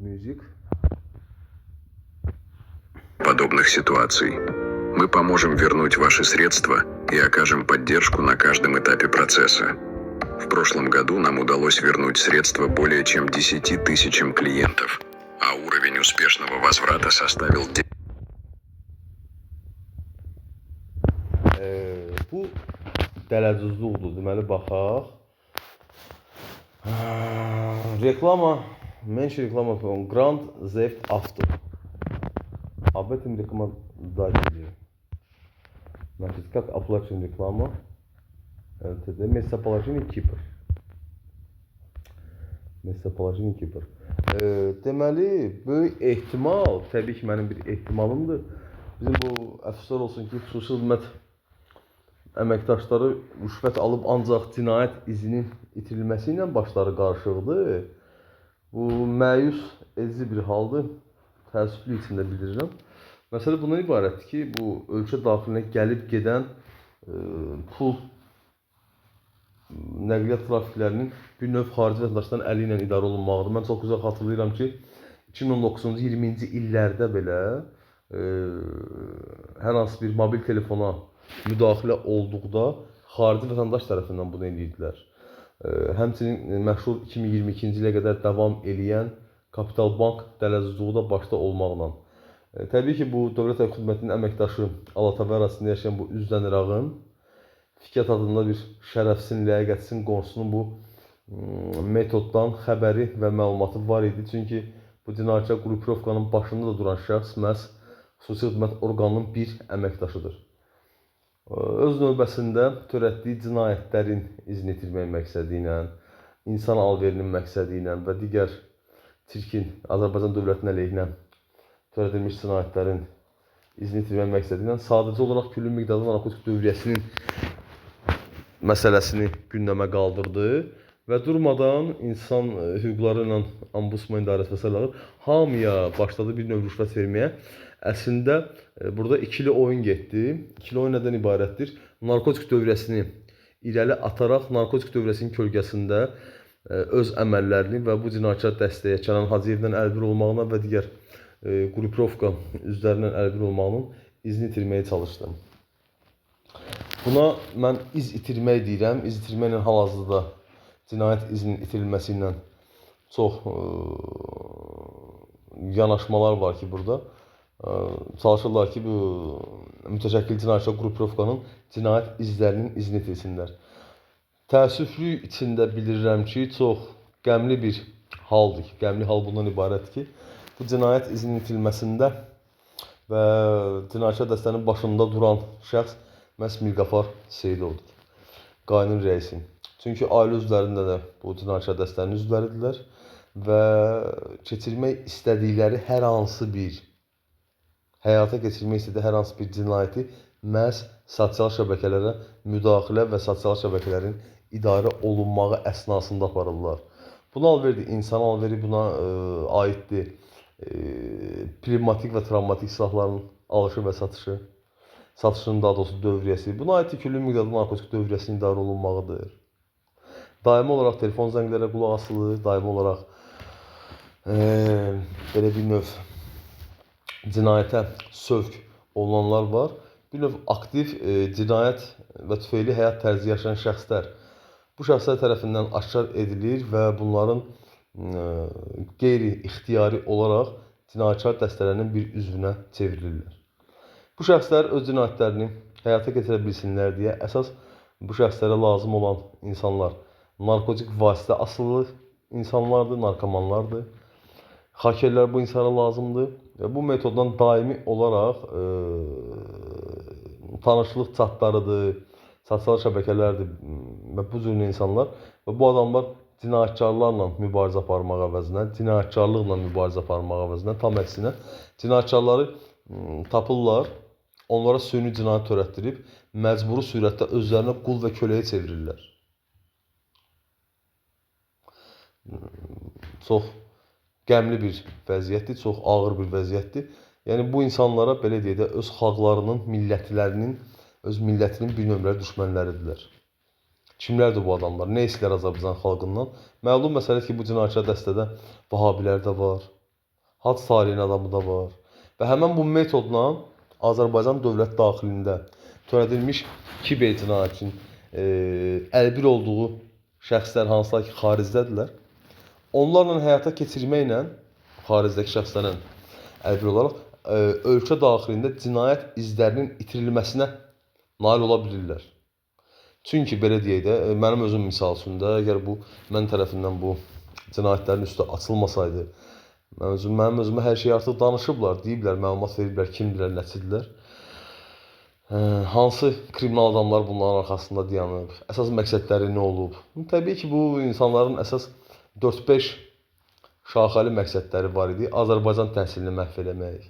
Music. Подобных ситуаций. Мы поможем вернуть ваши средства и окажем поддержку на каждом этапе процесса. В прошлом году нам удалось вернуть средства более чем 10 тысячам клиентов, а уровень успешного возврата составил Bu dələduzluqdur. Deməli baxaq. Reklama, меньше реклама, Grand Theft Auto. Об этом рекламодатели. Значит, как оплачиваем рекламу? ЛТД. Местоположение Кипр. Местоположение Kipr. Deməli, böyük ehtimal, təbii ki, mənim bir ehtimalımdır. Bizim bu əfsuslar olsun ki, xüsusi xidmət əməkdaşları rüşvət alıb ancaq cinayət izinin itirilməsi ilə başları qarışıqdır. Bu məyus edici bir haldır. Təəssüflü içində bildirirəm. Məsələ bundan ibarətdir ki, bu ölkə daxilinə gəlib gedən pul nəqliyyat trafiklərinin bir növ xarici vətəndaşların əli ilə idarə olunmağıdır. Mən çox gözəl xatırlayıram ki, 2019-cu, 20-ci illərdə belə hər hansı bir mobil telefona müdaxilə olduqda xarici vətəndaş tərəfindən bunu eləyirdilər. Həmçinin məşhur 2022-ci ilə qədər davam eləyən Kapital Bank dələduzluğu da başda olmaqla. Təbii ki, bu Dövlət Xidmətinin əməkdaşı Alatava ərazisində yaşayan bu Üzdən İrağın Fikrət adında bir şərəfsin, ləyaqətsin qonşusunun bu metoddan xəbəri və məlumatı var idi. Çünki bu cinayətkar qruprovkanın başında da duran şəxs məhz xüsusi xidmət orqanının bir əməkdaşıdır. Öz növbəsində törətdiyi cinayətlərin izini itirmək məqsədi ilə, insan alverinin məqsədi ilə və digər çirkin Azərbaycan dövlətinin əleyhinə törədilmiş cinayətlərin izini itirmək məqsədi ilə sadəcə olaraq külli miqdarda narkotik dövriyyəsinin məsələsini gündəmə qaldırdı və durmadan insan hüquqları ilə Ombudsman idarəsi və sair hamıya başladı bir növ rüşvət verməyə. Əslində burada ikili oyun getdi. İkili oyun nədən ibarətdir? Narkotik dövriyyəsini irəli ataraq narkotik dövriyyəsinin kölgəsində öz əməllərini və bu cinayətkar dəstəyə Kənan Hacıyevlə əlbir olmağına və digər qruprovka üzvlərindən əlbir olmağının izini itirməyə çalışdı. Buna mən iz itirmək deyirəm. İz itirməklə hal-hazırda cinayət izinin itirilməsi ilə çox yanaşmalar var ki, burada çalışırlar ki, bu mütəşəkkil cinayətkar qruprovkanın cinayət izlərinin izini itirsinlər. Təəssüflü içində bildirirəm ki, çox qəmli bir haldır ki, qəmli hal bundan ibarətdir ki, bu cinayət izinin itirilməsində və cinayətkar dəstənin başında duran şəxs məhz Mirqafar Seyidovdur. Qayının rəisi. Çünki ailə üzvlərində də bu cinayətkar dəstənin üzvləridirlər və keçirmək istədikləri hər hansı bir həyata keçirmək istədiyi hər hansı bir cinayəti məhz sosial şəbəkələrə müdaxilə və sosial şəbəkələrin idarə olunmağı əsnasında aparırlar. Buna alverdir, insan alveri buna aiddir. Pnevmatik və travmatik silahların alışı və satışı, satışının daha doğrusu dövriyyəsi. Buna aiddir külli miqdarda narkotik dövriyyəsinin idarə olunmağıdır. Daimi olaraq telefon zənglərə qulaq asılır, daimi olaraq belə bir növ cinayətə sövq olunanlar var. Bir növ aktiv cinayət və tüfeyli həyat tərzi yaşayan şəxslər bu şəxslər tərəfindən aşkar edilir və bunların qeyri-ixtiyari olaraq cinayətkar dəstələrinin bir üzvünə çevrilirlər. Bu şəxslər öz cinayətlərini həyata keçirə bilsinlər deyə əsas bu şəxslərə lazım olan insanlar narkotik vasitə asılı insanlardır, narkomanlardır. Hakerlər bu insana lazımdır və bu metoddan daimi olaraq tanışlıq çatlarıdır, sosial şəbəkələrdir və bu cür insanlar və bu adamlar cinayətkarlarla mübarizə aparmaq əvəzinə, cinayətkarlıqla mübarizə aparmaq əvəzinə, tam əksinə cinayətkarları tapırlar, onlara süni cinayət törətdirib məcburi sürətdə özlərinə qul və köləyə çevirirlər. Çox qəmli bir vəziyyətdir, çox ağır bir vəziyyətdir. Yəni bu insanlara belə deyək də öz xalqlarının, millətlərinin, öz millətinin bir nömrəli düşmənləridirlər. Kimlərdir bu adamlar? Nə istəyirlər Azərbaycan xalqından? Məlum məsələ ki, bu cinayətkar dəstədə Vahabilər də var, Hacı Salihin adamı da var. Və həmən bu metodla Azərbaycan dövlət daxilində törədilmiş kiber cinayətin əlbir olduğu şəxslər hansılar ki, xaricdədirlər, onlarla həyata keçirməklə, xaricdəki şəxslərlə əlbir olaraq ölkə daxilində cinayət izlərinin itirilməsinə nail ola bilirlər. Çünki belə deyək də, mənim özüm misal üçün də, əgər bu mən tərəfindən bu cinayətlərin üstü açılmasaydı, mənim özümə hər şeyi artıq danışıblar, deyiblər, məlumat veriblər, kimdirlər, nəçidirlər. Hansı kriminal adamlar bunların arxasında dayanıb, əsas məqsədləri nə olub? Təbii ki, bu insanların əsas 4-5 şaxəli məqsədləri var idi. Azərbaycan təhsilini məhv eləmək,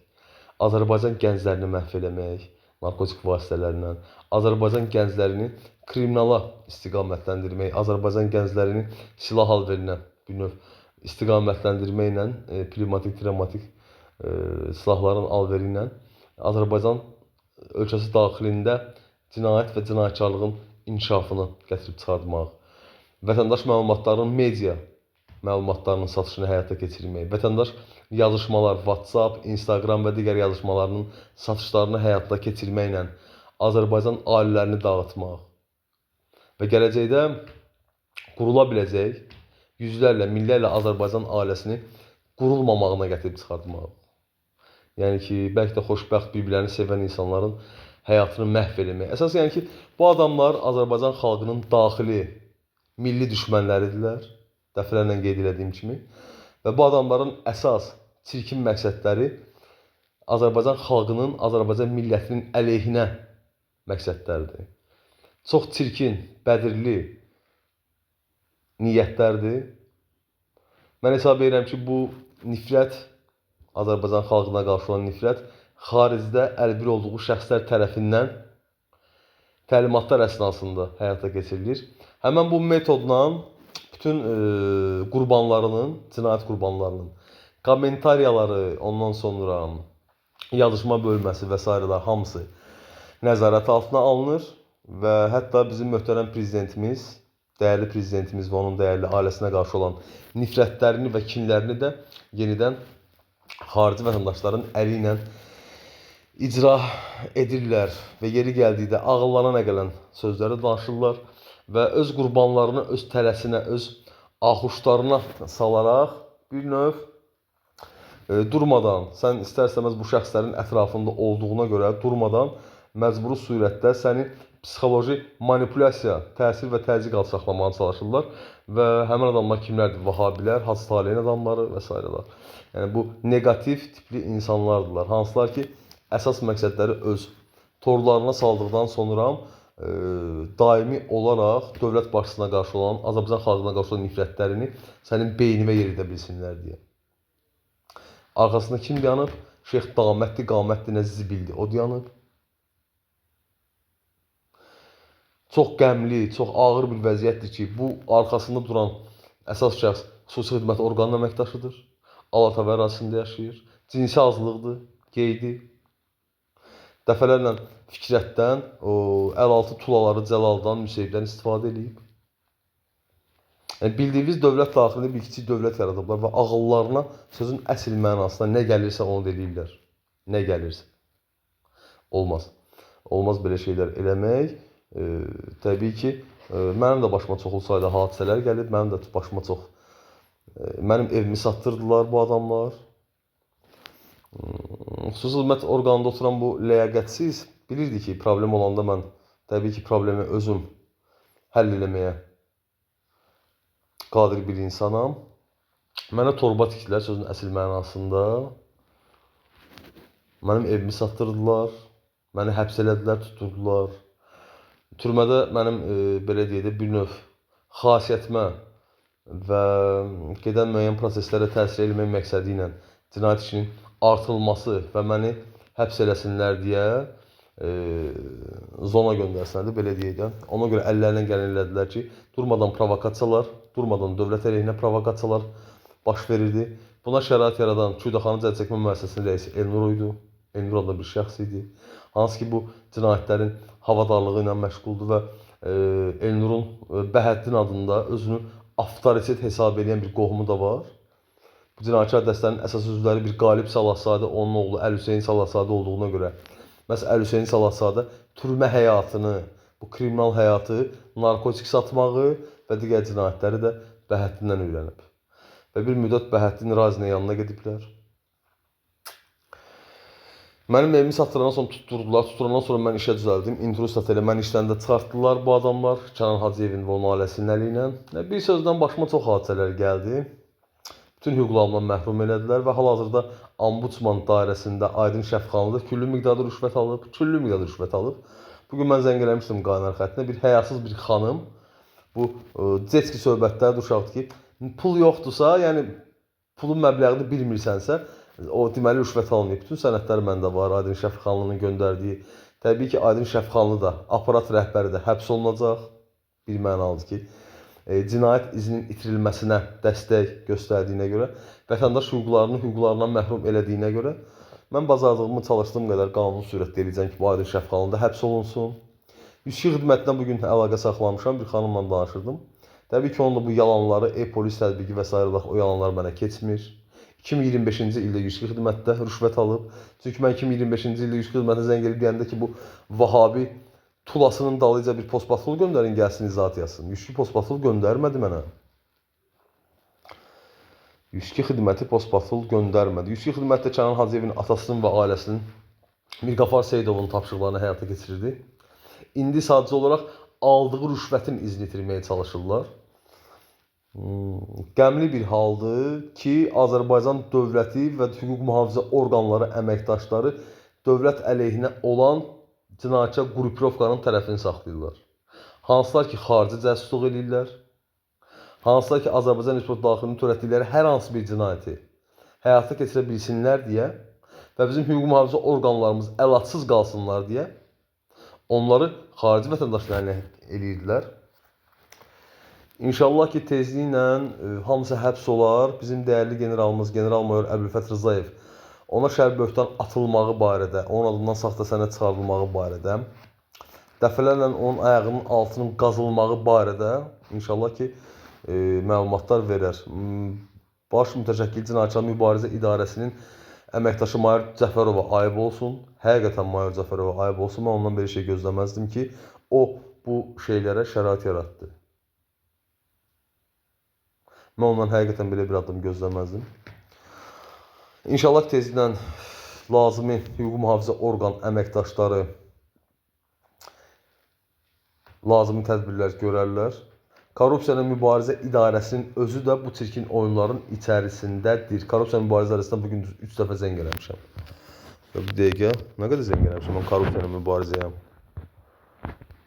Azərbaycan gənclərini məhv eləmək, narkotik vasitələrlə, Azərbaycan gənclərini kriminala istiqamətləndirmək, Azərbaycan gənclərini silah alverinə bir növ istiqamətləndirməklə, pnevmatik, travmatik silahların alveri ilə Azərbaycan ölkəsi daxilində cinayət və cinayətkarlığın inkişafını gətirib çıxartmaq, vətəndaş məlumatlarının, media məlumatlarının satışını həyata keçirmək, vətəndaş yazışmalar, WhatsApp, Instagram və digər yazışmalarının satışlarını həyata keçirməklə Azərbaycan ailələrini dağıtmaq və gələcəkdə qurula biləcək yüzlərlə, minlərlə Azərbaycan ailəsini qurulmamağına gətirib çıxartmaq. Yəni ki, bəlkə də xoşbəxt, bir-birlərini sevən insanların həyatını məhv eləmək. Əsas yəni ki, bu adamlar Azərbaycan xalqının daxili milli düşmənləridirlər, dəfələrlə qeyd elədiyim kimi. Və bu adamların əsas çirkin məqsədləri Azərbaycan xalqının, Azərbaycan millətinin əleyhinə məqsədlərdir. Çox çirkin, bədirli niyyətlərdir. Mən hesab edirəm ki, bu nifrət, Azərbaycan xalqına qarşı olan nifrət xaricdə əlbir olduğu şəxslər tərəfindən təlimatlar əsnasında həyata keçirilir. Həmən bu metodla bütün qurbanlarının, cinayət qurbanlarının kommentariyaları, ondan sonra yazışma bölməsi və sairələr hamısı nəzarət altına alınır və hətta bizim möhtərəm prezidentimiz, dəyərli prezidentimiz və onun dəyərli ailəsinə qarşı olan nifrətlərini və kinlərini də yenidən xarici vətəndaşların əli ilə icra edirlər və yeri gəldikdə ağıllarına nə gələn sözləri danışırlar və öz qurbanlarını öz tələsinə, öz ahuşlarına salaraq bir növ durmadan, sən istər-istəməz bu şəxslərin ətrafında olduğuna görə durmadan məcburi surətdə səni psixoloji manipulyasiya, təsir və təzyiq altı saxlamağa çalışırlar və həmin adamlar kimlərdir? Vahabilər, Hacı Salihin adamları və s. Yəni bu neqativ tipli insanlardırlar. Hansılar ki, əsas məqsədləri öz torlarına saldıqdan sonra daimi olaraq dövlət başçısına qarşı olan, Azərbaycan xalqına qarşı olan nifrətlərini sənin beyninə yeridə bilsinlər deyə. Arxasında kim dayanıb? Şeyx Damətli, Qamətli nə zibildi, o dayanıb. Çox qəmli, çox ağır bir vəziyyətdir ki, bu arxasında duran əsas şəxs xüsusi xidmət orqanının əməkdaşıdır. Alatava ərazisində yaşayır. Cinsi azlıqdır, geydi. Dəfələrlə Fikrətdən, o əlaltı tulaları Cəlaldan, Müseyyibdən istifadə eləyib. Yəni, bildiyiniz dövlət daxilində bir kiçik dövlət yaradıblar və ağıllarına sözün əsl mənasına nə gəlirsə onu da eləyirlər. Nə gəlirsə. Olmaz. Olmaz belə şeylər eləmək. Təbii ki, mənim də başıma çoxlu sayda hadisələr gəlib, mənim də başıma çox, mənim evimi satdırdılar bu adamlar. Xüsusi xidmət orqanında oturan bu ləyaqətsiz bilirdi ki, problem olanda mən təbii ki, problemi özüm həll eləməyə qadir bir insanam. Mənə torba tikdilər sözün əsl mənasında. Mənim evimi satdırdılar, məni həbs elədilər, tutdurdular. Türmədə mənim, belə deyək də, bir növ xasiyyətimə və gedən müəyyən proseslərə təsir eləmək məqsədi ilə cinayət işinin artırılması və məni həbs eləsinlər deyə zona göndərsinlər də, belə deyək də. Ona görə əllərindən gələn elədilər ki, durmadan provokasiyalar, durmadan dövlət əleyhinə provokasiyalar baş verirdi. Buna şərait yaradan Küdaxanı Cəzaçəkmə Müəssisəsinin rəisi Elnur idi. Elnur adlı bir şəxs idi. Hansı ki, bu cinayətlərin havadarlığı ilə məşğuldur və Elnurun Bəhəddin adında özünü avtoritet hesab edən bir qohumu da var. Bu cinayətkar dəstənin əsas üzvləri bir Qalib Salahzadə, onun oğlu Əlhüseyn Salahzadə olduğuna görə, məhz Əlhüseyn Salahzadə türmə həyatını, bu kriminal həyatı, narkotik satmağı və digər cinayətləri də Bəhətdindən öyrənib. Və bir müddət Bəhəddin Razinin yanına gediblər. Mənim evimi satdırandan sonra tutturdular. Tutdurandan sonra mən işə düzəldim. Intrustat elə məni işdən də çıxartdılar bu adamlar. Kənan Hacıyevin və onun ailəsinin əli ilə. Bir sözdən başıma çox hadisələr gəldi. Bütün hüquqlarımdan məhrum elədilər və hal-hazırda Ombudsman dairəsində Aydın Şəfxanlı da küllü miqdarda rüşvət alıb. Küllü miqdarda rüşvət alıb. Bugün mən zəng eləmişdim qaynar xəttinə. Bir həyasız bir xanım bu detski söhbətlərdə uşaqdır ki, pul yoxdursa, yəni pulun məbləğini bilmirsənsə, o deməli rüşvət almayıb. Bütün sənədlər məndə var. Aydın Şəfxanlının göndərdiyi. Təbii ki, Aydın Şəfxanlı da, aparat rəhbəri də həbs olunacaq. Bir mənalıdır ki, cinayət izinin itirilməsinə dəstək göstərdiyinə görə, vətəndaş hüquqlarını hüquqlarından məhrum elədiyinə görə mən bacardığımı, çalışdığım qədər qanuni sürətdə eləyəcəm ki, bu Aydın Şəfxanlı da həbs olunsun. 102 xidmətinə bugün əlaqə saxlamışam, bir xanımla danışırdım. Təbii ki, onun da bu yalanları, e-polis tətbiqi və sairə o yalanlar mənə keçmir. 2025-ci ildə 102 xidmətdə rüşvət alıb. Çünki mən 2025-ci ildə 102 xidmətinə zəng edib deyəndə ki, bu Vahabi tulasının dalıyca bir postpatrul göndərin, gəlsin izahat yazsın. 102 postpatrul göndərmədi mənə. 102 xidməti postpatrul göndərmədi. 102 xidmət də Kənan Hacıyevin atasının və ailəsinin Mirqafar Seyidovun tapşırıqlarını həyata keçirirdi. İndi sadəcə olaraq aldığı rüşvətin izini itirməyə çalışırlar. Qəmli bir haldır ki, Azərbaycan dövləti və hüquq mühafizə orqanları əməkdaşları dövlət əleyhinə olan cinayətkar qrupirovkanın tərəfini saxlayırlar. Hansılar ki, xarici cəsusluq eləyirlər, hansılar ki, Azərbaycan Respublikası daxilində törətdikləri hər hansı bir cinayəti həyata keçirə bilsinlər deyə və bizim hüquq mühafizə orqanlarımız əlacsız qalsınlar deyə onları xarici vətəndaşlarına eləyirdilər. İnşallah ki, tezliklə hamısı həbs olar. Bizim dəyərli generalımız, general-mayor Əbülfət Rzayev ona şər böhtan atılmağı barədə, onun adından saxta sənəd çıxarılmağı barədə, dəfələrlə onun ayağının altının qazılmağı barədə inşallah ki, məlumatlar verər. Baş Mütəşəkkil Cinayətkar Mübarizə İdarəsinin əməkdaşı Mayor Cəfərova ayıb olsun. Həqiqətən Mayor Cəfərova ayıb olsun. Mən ondan belə şey gözləməzdim ki, o bu şeylərə şərait yaratdı. Mən ondan həqiqətən belə bir addım gözləməzdim. İnşallah tezliklə lazımi hüquq mühafizə orqan əməkdaşları lazımi tədbirlər görərlər. Korrupsiya ilə Mübarizə İdarəsinin özü də bu çirkin oyunların içərisindədir. Korrupsiya ilə Mübarizə İdarəsindən bugün 3 dəfə zəng eləmişəm. Bir dəqiqə, nə qədər zəng eləmişəm mən korrupsiya ilə mübarizəyə?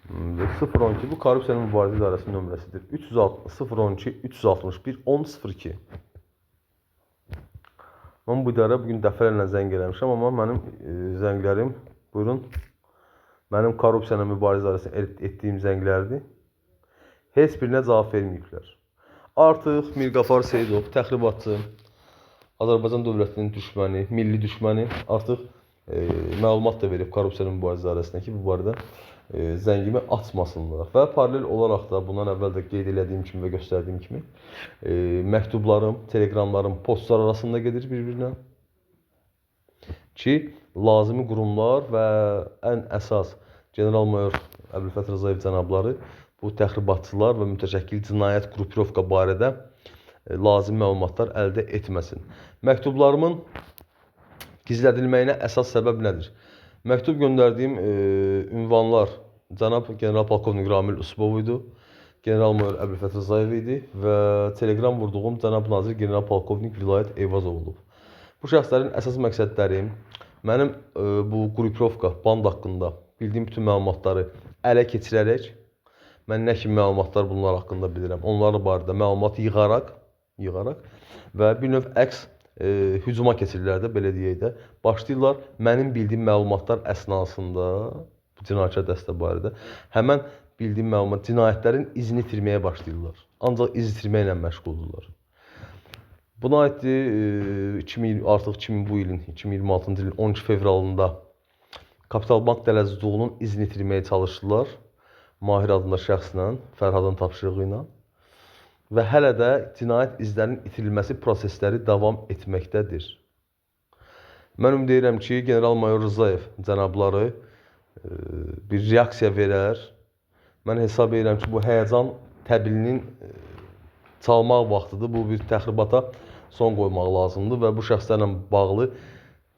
012 bu Korrupsiya ilə Mübarizə İdarəsinin nömrəsidir. 012 361 10 02. Mən bu idarə bugün dəfələrlə zəng eləmişəm, amma mənim zənglərim, buyurun, mənim Korrupsiya ilə Mübarizə İdarəsinə etdiyim zənglərdir. Heç birinə cavab verməyiblər. Artıq Mirqafar Seyidov, təxribatçı, Azərbaycan dövlətinin düşməni, milli düşməni artıq məlumat da verib Korrupsiya ilə Mübarizə İdarəsinə ki, bu barədə zəngimi açmasınlar. Və paralel olaraq da bundan əvvəl də qeyd elədiyim kimi və göstərdiyim kimi məktublarım, telegramlarım postlar arasında gedir bir-birinə ki, lazımi qurumlar və ən əsas general-mayor Əbülfət Rzayev cənabları bu təxribatçılar və mütəşəkkil cinayət qrupirovka barədə lazımi məlumatlar əldə etməsin. Məktublarımın gizlədilməyinə əsas səbəb nədir? Məktub göndərdiyim ünvanlar cənab general-polkovnik Ramil Usubov idi, general-mayor Əbülfət Rzayev idi və telegram vurduğum cənab nazir general-polkovnik Vilayət Eyvazov olub. Bu şəxslərin əsas məqsədləri mənim bu qrupirovka, band haqqında bildiyim bütün məlumatları ələ keçirərək, mən nə kimi məlumatlar bunlar haqqında bilirəm, onlar barədə məlumat yığaraq və bir növ əks hücuma keçirirlər də, belə deyək də. Başlayırlar mənim bildiyim məlumatlar əsnasında, bu cinayətkar dəstə barədə, həmən bildiyim məlumat, cinayətlərin izini itirməyə başlayırlar. Ancaq iz itirməklə məşğuldurlar. Buna aiddir, artıq bu ilin, 2026-cı ilin 12 fevralında Kapital Bank dələzluğunun izini itirməyə çalışdılar. Mahir adında şəxslə, Fərhadın tapşırığı ilə. Və hələ də cinayət izlərinin itirilməsi prosesləri davam etməkdədir. Mən ümid edirəm ki, general-mayor Rzayev cənabları bir reaksiya verər. Mən hesab edirəm ki, bu həyəcan təbilinin çalmaq vaxtıdır. Bu bir təxribata son qoymaq lazımdır və bu şəxslərlə bağlı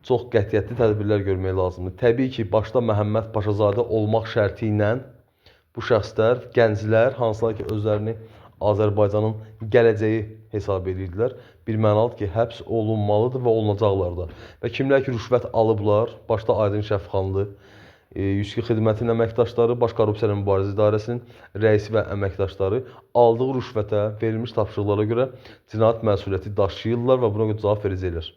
çox qətiyyətli tədbirlər görmək lazımdır. Təbii ki, başda Məhəmməd Paşazadə olmaq şərti ilə bu şəxslər, gənclər, hansılar ki, özlərini Azərbaycanın gələcəyi hesab edirdilər, bir mənalıdır ki, həbs olunmalıdır və olunacaqlar da. Və kimlər ki, rüşvət alıblar, başda Aydın Şəfxanlı, 102 xidmətinin əməkdaşları, Baş Korrupsiya ilə Mübarizə İdarəsinin rəisi və əməkdaşları aldığı rüşvətə, verilmiş tapşırıqlara görə cinayət məsuliyyəti daşıyırlar və buna görə cavab verəcəklər.